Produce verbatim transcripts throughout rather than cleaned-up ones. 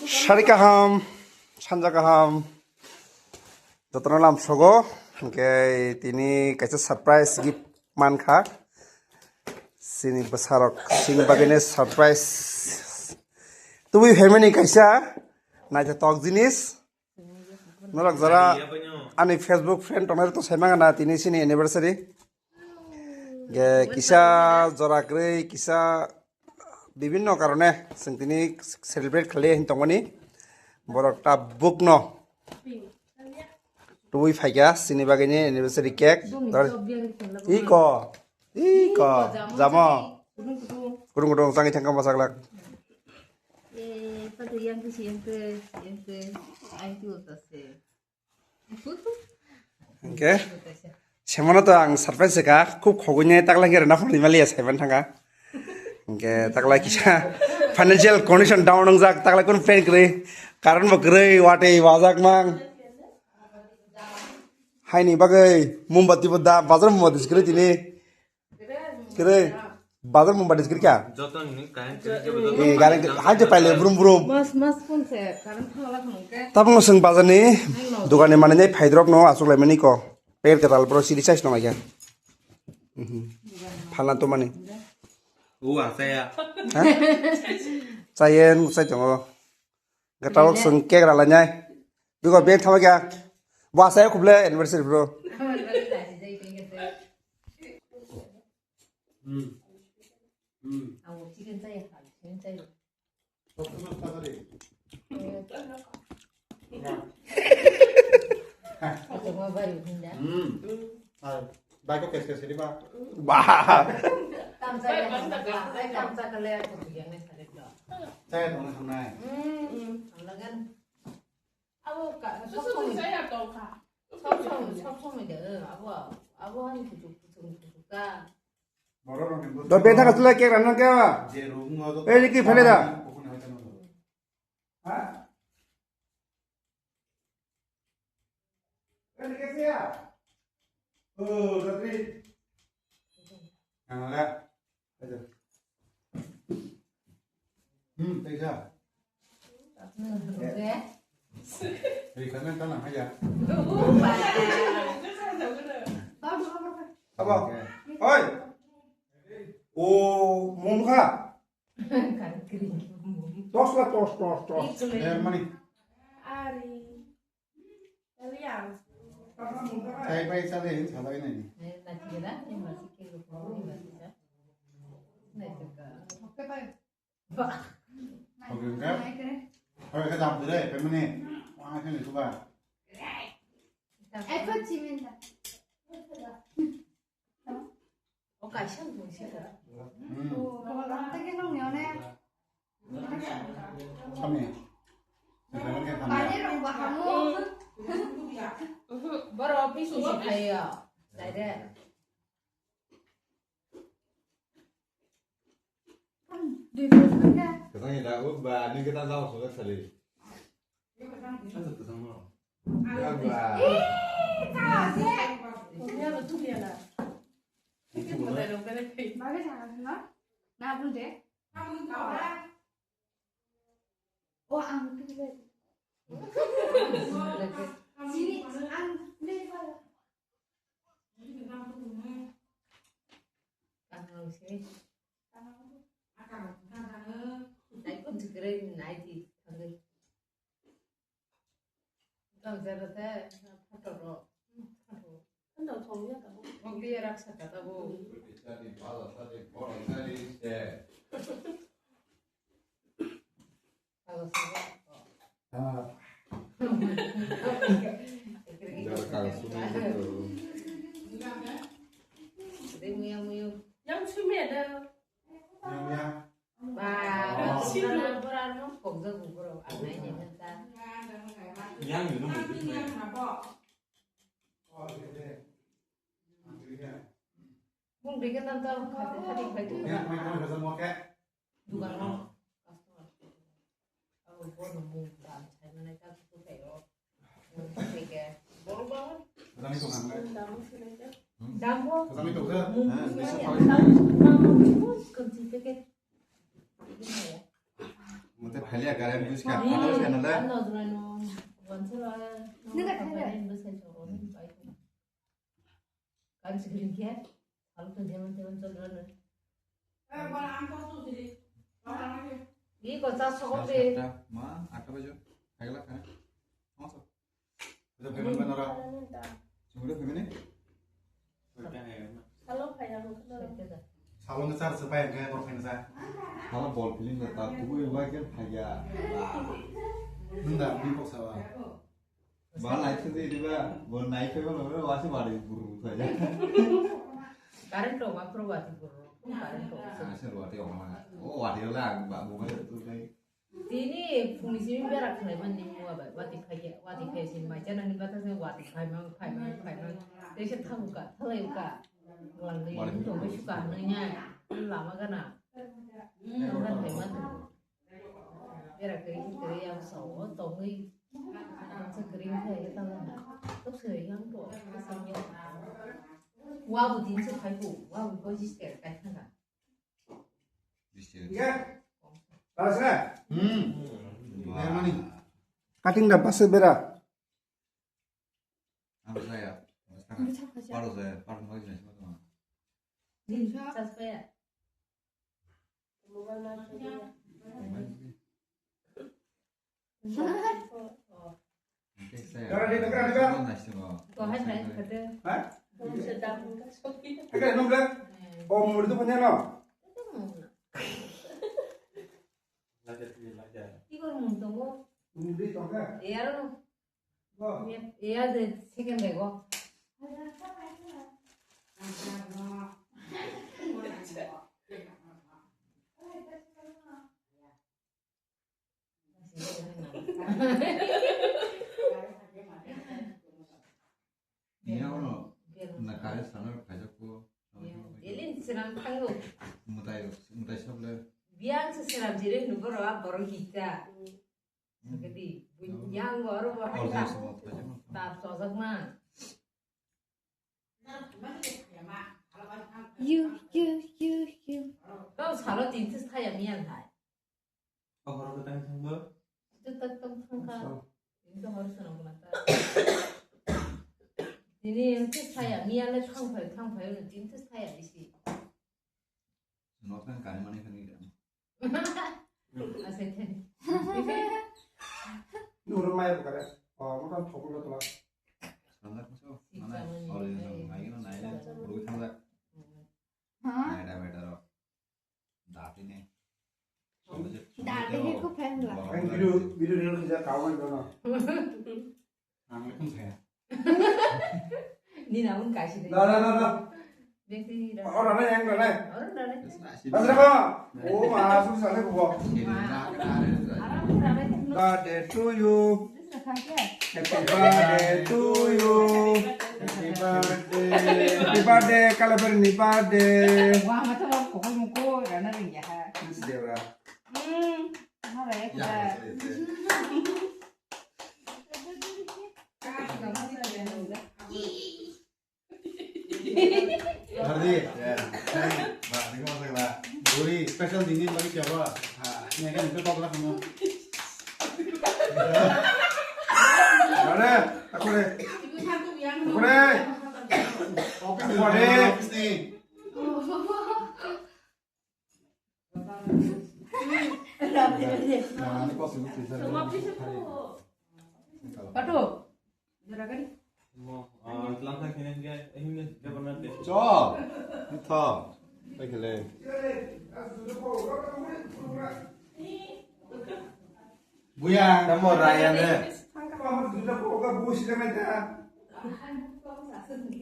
Sari kaham, sanja kaham. Jotono lam sogo, hingke tini kaisa surprise gift mankha. Sini bwsarok, sini bagwino surprise. Tubui phaimani kaisa, naithotok jinis. Norok jora ani Facebook friend tongnai to saimanga na tini sini anniversary. Ge kisa jora kwrwi, kisa bibinno karone chwng tini celebrate khlai hin tongmani. Borok ta bukno tubui phaikha sini bagwini anniversary cake. Iko, iko, jamo. Kudung kudung changwi thangkha masaklak. Eh, patu yang tu si yang tu, yang tu, ang tu ta se. Hingke, semano to ang surprise ka, khub khogoi nai takla hingke rwna phone rimaliya saiman thanga. Hingke takla kisa financial condition down wngjak, takla kun friend kwrwi, karon bo kwrwi, watwi wajak mang. Haini bagwi mombati bo da, bazar mombati se kwrwi tini. Kwrwi, bazar mombati se kwrwi kha. Joto ni kain kwrwi khe bo joto. Eh, gari hai je paile brum brum. Mas, mas phone se, current thangla phone ke. Tabukno chwng bazar ni dogan ni manwi nai phaidrop no achuk lai mani ko. Packet kwtal bro siri size no naikha. Mhm. Phalna to mani. O, asaya. Ha? Chayen, chai tongo. Gatal sung cake rala nyai. Dugo bag thama kya? Bo asaya khuble anniversary bro. Hmm. Hmm. Hmm. Hai, bai ko kes kes di ba. Ba. Saya tong sanai. Hmm. Abo ka, sob somoi, sob somoi, sob somoi de, abo, abo ani kuchuk, kuchuk, kuchuk ka. Do beta ka sila cake rana kya? Ei, Ricky, phale da. Ha? Ei, Ricky, siya. Oh, Ricky. Nangala. Ayo. Hmm, thank you. Ri kami tanah aja. Apa? Oi. Oh, mumkha. Tos lah, tos, tos, tos. Eh, mani. Ari. Elias. Kai pai sa de, sa pai nai. Oke, enggak. Oke, enggak. Oke, kita hampir deh, pemene. Wah, ini coba. Apa ciminta? O kaisa bungsi da. Hmm. Kami. Bani rong bahamu. Boro office usi khayo. Direct. Dui bosor ka. Katang ida, o ba, ni katang jao so ka sali. Asa katang mo. Ih, kala se. Bagai thangkha na? Na bun de. O ang tu le. Sini ang le ba. Ang sini. Nai kun sikre nai ti. Tang jera te photo ro. Photo. Photo thong ya ta bo. Mok dia raksa ta ta bo. Palo sa. Jara kang sumi gitu. Dei muya muyu. Yang sumi ada. Yang ya. Ba, ba, sini. Bora no pokja guguro, anai ne ta. Yang gitu mungkin. Mung dikhe tam tam khati khati khai tu. Yang main kau bisa mau kayak. Dukan no. Customer. Abo bono mung tam sai mane ka tu khai ro. Mung khai ke. Bol bol. Kami tu kan. Dam bo. Kami tu kan. Mung khai ke. Tam tam mung kanti peke. Mate phalia garai buska, phato se nale. Nunga thaibe. Kan sikring khe, alu tu jeman teman chol rana. Iko cha sogo pe. Ma, atta bajo. Khagla khana. Masa. Udah payment mana ra? Sungguh payment ni? Salo phai na mo khna. Salo nge char se pai nge bor khaina sa. Salo bol feeling ta tu bai ke phaya. Nunda mi kok sawa. Ba lai se di ba, bol nai ke ba lo wa se ba de buru phaya. Current to ma pro wa ti buru. Current to. Asa wa ti ong ma. O wa ti la ba mo ba tu kai. Tini phungni simi bera khlai mani mua bai, wati phai ya, wati phai sini mai chana ni bata se wati phai mang, phai mang, phai mang. Tei se thamu ka, thalai ka. Lang ni tong bai suka nanya, lama gana. Nang bai phai mani. Bera kri kri yang so, tongwi. Ang se kri phai ya tang. Tok se yang to, se yang. Wa bu din se phai bu, wa bu ko jis ter kai thanga. Hmm. Cutting da basa bera. Iya de second bag o. Iya ono na kare sana kaja ko. Elin senang thango. Mutai mutai sable. Biang se senang jire nuboro a boro hita. Sagadi, yang baru bahai ta. Tar sojak man. You, you, you, you. Kau salo tinta saya mian hai. Kau horo ketang sangbo? Itu tetap tangka. Itu harus senang kenapa? Ini yang saya mian le thang phai, thang phai, tinta saya bisi. Nokan kani mani kani. Asai thani. Nuru mai bukare. Oh, motor thokul tola. Sandak muso. Mana? Ori nang nai na nai na. Buru thangjak. Nai da beta ro. Dati ne. Dati ne ko phen la. Ang video video reel kisa kawan dono. Ang le khum saya. Ni namun kaisi de. Da da da da. Besi da. Ora na yang da na. Ora da na. Basra ba. O ma su sa le ko. Birthday to you. Happy birthday to you. Happy birthday. Happy birthday, Kalabar ni birthday. Wah, mata lo ko ko ko rana ring ya ha. Ni si debra. Hmm. Mara ya. Hardi. Ba, ni ko sa ba. Buri special dini bagi siapa? Ha, ni kan itu kok lah kamu. Mana? Aku deh. Aku deh. Aku deh. Office ni. Pato. Cho. Tho. Paikele. Buya. Tamo Ryan ne.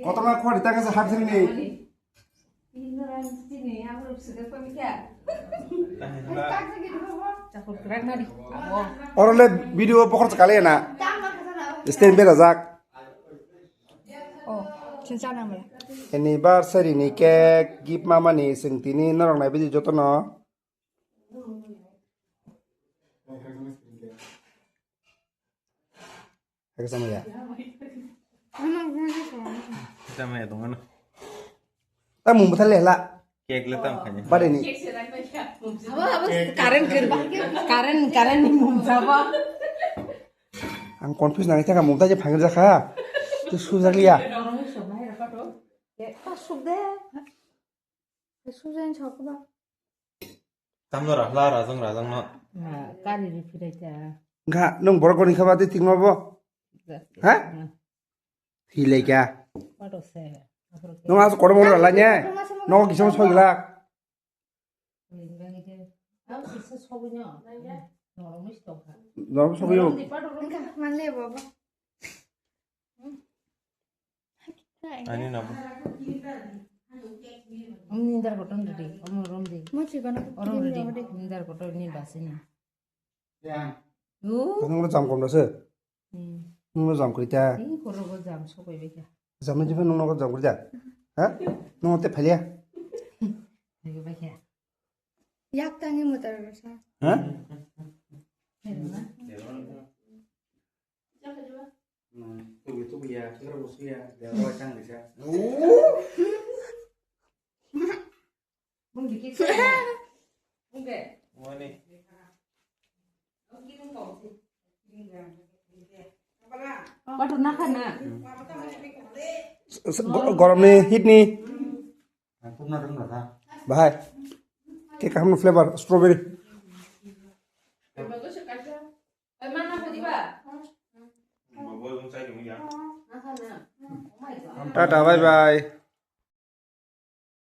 Kotorma khwari ta kasa hapsini. Oro le video bokhor kale na. Stand berajak. Oh, chinsa na mala. Anniversary ni cake, gift mama ni, sing tini norok nai bidi joto no. Ake sama ya. Sama ya dong ano. Ta mung bethal lela. Cake le tam khani. Bari ni. Abo, abo, current kir-, current, current ni mumsa ba. Ang confuse nang thaka mumta je phangir jakha. Tu sujakliya. Norong ni sob bahai raka to. Ye, ta suk de. Suk jan chok ba. Tamno rahla rajang rajang no. Na, kari ni phirai ta. Ga, nung borok ni khaba de tikma bo. Ha? Hilai kya? Pato se. Nung as korom ora la nye. Nung kisam soi la. Norok soi yo. Wngkha, manliya, baba. Ani nabo. Om nindar koton didi, om rom di. Mo chibana. Orom didi, nindar koton ni basini. Yo. Nung lo jam kom dase. Hmm. Nung lo jam krita. Ni koro bo jam sokoi beka. Jam ni jipa nung lo jam krita. Ha? Nung te phalia. Beka beka. Yak tangi mutar rasa. Ha? Tubi tubi ya, kira busu ya, dia roi tang bisa. Bung dikit. Bung ke. Wani. Water na khana. Gorom ni hit ni. Bahai. Ke kaham flavor strawberry. Tata, bye bye.